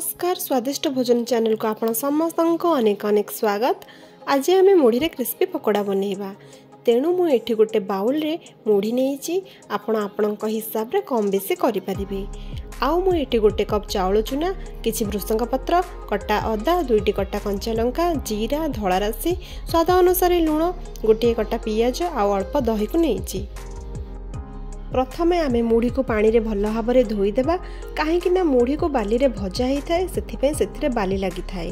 ନମସ୍କାର, ସ୍ୱାଦିଷ୍ଟ ଭୋଜନ ଚ୍ୟାନେଲକୁ ଆପଣ ସମସ୍ତଙ୍କୁ ଅନେକ ଅନେକ ସ୍ୱାଗତ। ଆଜି ଆମେ ମୁଢ଼ିରେ କ୍ରିସ୍ପି ପକୋଡ଼ା ବନେଇବା। ତେଣୁ ମୁଁ ଏଠି ଗୋଟେ ବାଉଲରେ ମୁଢ଼ି ନେଇଛି। ଆପଣ ଆପଣଙ୍କ ହିସାବରେ କମ୍ ବେଶୀ କରିପାରିବେ। ଆଉ ମୁଁ ଏଠି ଗୋଟେ କପ୍ ଚାଉଳ ଚୁନା, କିଛି ଭୃସଙ୍ଗ ପତ୍ର, କଟା ଅଦା, 2ଟି କଟା କଞ୍ଚା ଲଙ୍କା, ଜିରା, ଧଳା ରାଶି, ସ୍ୱାଦ ଅନୁସାରେ ଲୁଣ, ଗୋଟିଏ କଟା ପିଆଜ ଆଉ ଅଳ୍ପ ଦହିକୁ ନେଇଛି। ପ୍ରଥମେ ଆମେ ମୁଢ଼ିକୁ ପାଣିରେ ଭଲ ଭାବରେ ଧୋଇଦେବା, କାହିଁକି ନା ମୁଢ଼ିକୁ ବାଲିରେ ଭଜା ହେଇଥାଏ, ସେଥିପାଇଁ ସେଥିରେ ବାଲି ଲାଗିଥାଏ।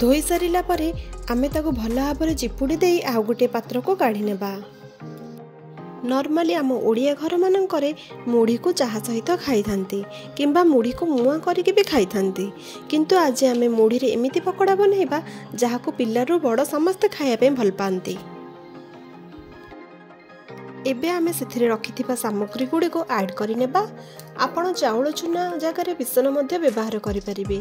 ଧୋଇ ସାରିଲା ପରେ ଆମେ ତାକୁ ଭଲ ଭାବରେ ଚିପୁଡ଼ି ଦେଇ ଆଉ ଗୋଟିଏ ପାତ୍ରକୁ କାଢ଼ି ନେବା। ନର୍ମାଲି ଆମ ଓଡ଼ିଆ ଘରମାନଙ୍କରେ ମୁଢ଼ିକୁ ଚାହା ସହିତ ଖାଇଥାନ୍ତି କିମ୍ବା ମୁଢ଼ିକୁ ମୁଆଁ କରିକି ବି ଖାଇଥାନ୍ତି, କିନ୍ତୁ ଆଜି ଆମେ ମୁଢ଼ିରେ ଏମିତି ପକୋଡ଼ା ବନେଇବା ଯାହାକୁ ପିଲାରୁ ବଡ଼ ସମସ୍ତେ ଖାଇବା ପାଇଁ ଭଲ ପାଆନ୍ତି। ଏବେ ଆମେ ସେଥିରେ ରଖିଥିବା ସାମଗ୍ରୀ ଗୁଡ଼ିକୁ ଆଡ଼୍ କରିନେବା। ଆପଣ ଚାଉଳ ଚୁନା ଜାଗାରେ ବେସନ ମଧ୍ୟ ବ୍ୟବହାର କରିପାରିବେ,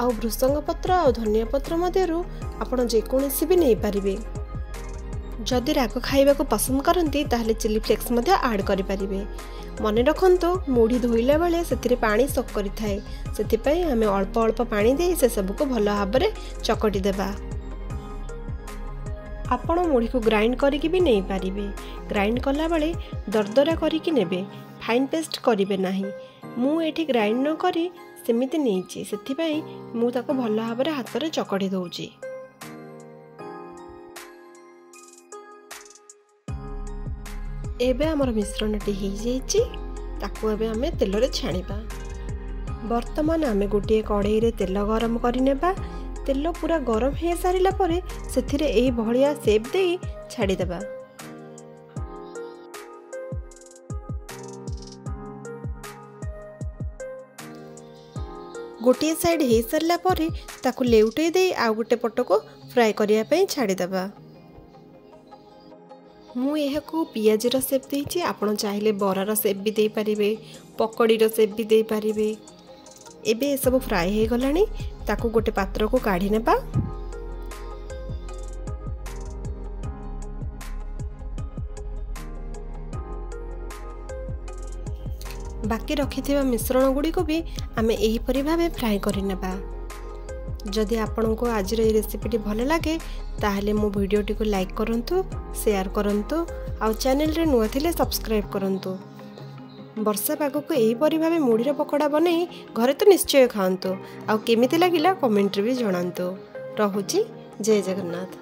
ଆଉ ଭୃସଙ୍ଗ ପତ୍ର ଆଉ ଧନିଆ ପତ୍ର ମଧ୍ୟରୁ ଆପଣ ଯେକୌଣସି ବି ନେଇପାରିବେ। ଯଦି ରାଗ ଖାଇବାକୁ ପସନ୍ଦ କରନ୍ତି ତାହେଲେ ଚିଲି ଫ୍ଲେକ୍ସ ମଧ୍ୟ ଆଡ଼୍ କରିପାରିବେ। ମନେ ରଖନ୍ତୁ, ମୁଢ଼ି ଧୋଇଲା ବେଳେ ସେଥିରେ ପାଣି ସୋକ୍ କରିଥାଏ, ସେଥିପାଇଁ ଆମେ ଅଳ୍ପ ଅଳ୍ପ ପାଣି ଦେଇ ସେସବୁକୁ ଭଲ ଭାବରେ ଚକଟି ଦେବା। ଆପଣ ମୁଢ଼ିକୁ ଗ୍ରାଇଣ୍ଡ କରିକି ବି ନେଇପାରିବେ। ଗ୍ରାଇଣ୍ଡ କଲାବେଳେ ଦରଦରା କରିକି ନେବେ, ଫାଇନ୍ ପେଷ୍ଟ କରିବେ ନାହିଁ। ମୁଁ ଏଠି ଗ୍ରାଇଣ୍ଡ ନ କରି ସେମିତି ନେଇଛି, ସେଥିପାଇଁ ମୁଁ ତାକୁ ଭଲ ଭାବରେ ହାତରେ ଚକଟି ଦେଉଛି। ଏବେ ଆମର ମିଶ୍ରଣଟି ହେଇଯାଇଛି, ତାକୁ ଏବେ ଆମେ ତେଲରେ ଛାଣିବା। ବର୍ତ୍ତମାନ ଆମେ ଗୋଟିଏ କଢ଼େଇରେ ତେଲ ଗରମ କରିନେବା। ତେଲ ପୁରା ଗରମ ହେଇସାରିଲା ପରେ ସେଥିରେ ଏହି ଭଳିଆ ସେପ୍ ଦେଇ ଛାଡ଼ିଦେବା। ଗୋଟିଏ ସାଇଡ଼୍ ହେଇସାରିଲା ପରେ ତାକୁ ଲେଉଟେଇ ଦେଇ ଆଉ ଗୋଟେ ପଟକୁ ଫ୍ରାଏ କରିବା ପାଇଁ ଛାଡ଼ିଦେବା। ମୁଁ ଏହାକୁ ପିଆଜର ସେପ୍ ଦେଇଛି, ଆପଣ ଚାହିଁଲେ ବରାର ସେପ୍ ବି ଦେଇପାରିବେ, ପକୋଡ଼ିର ସେପ୍ ବି ଦେଇପାରିବେ। ଏବେ ଏସବୁ ଫ୍ରାଏ ହେଇଗଲାଣି, ତାକୁ ଗୋଟେ ପାତ୍ରକୁ କାଢ଼ି ନେବା। ବାକି ରଖିଥିବା ମିଶ୍ରଣ ଗୁଡ଼ିକୁ ବି ଆମେ ଏହିପରି ଭାବେ ଫ୍ରାଏ କରିନେବା। ଯଦି ଆପଣଙ୍କୁ ଆଜିର ଏହି ରେସିପିଟି ଭଲ ଲାଗେ ତାହେଲେ ମୋ ଭିଡ଼ିଓଟିକୁ ଲାଇକ୍ କରନ୍ତୁ, ସେୟାର କରନ୍ତୁ ଆଉ ଚ୍ୟାନେଲରେ ନୂଆ ଥିଲେ ସବସ୍କ୍ରାଇବ୍ କରନ୍ତୁ। ବର୍ଷା ପାଗକୁ ଏହିପରି ଭାବେ ମୁଢ଼ିର ପକୋଡ଼ା ବନେଇ ଘରେ ତ ନିଶ୍ଚୟ ଖାଆନ୍ତୁ, ଆଉ କେମିତି ଲାଗିଲା କମେଣ୍ଟରେ ବି ଜଣାନ୍ତୁ। ରହୁଛି, ଜୟ ଜଗନ୍ନାଥ।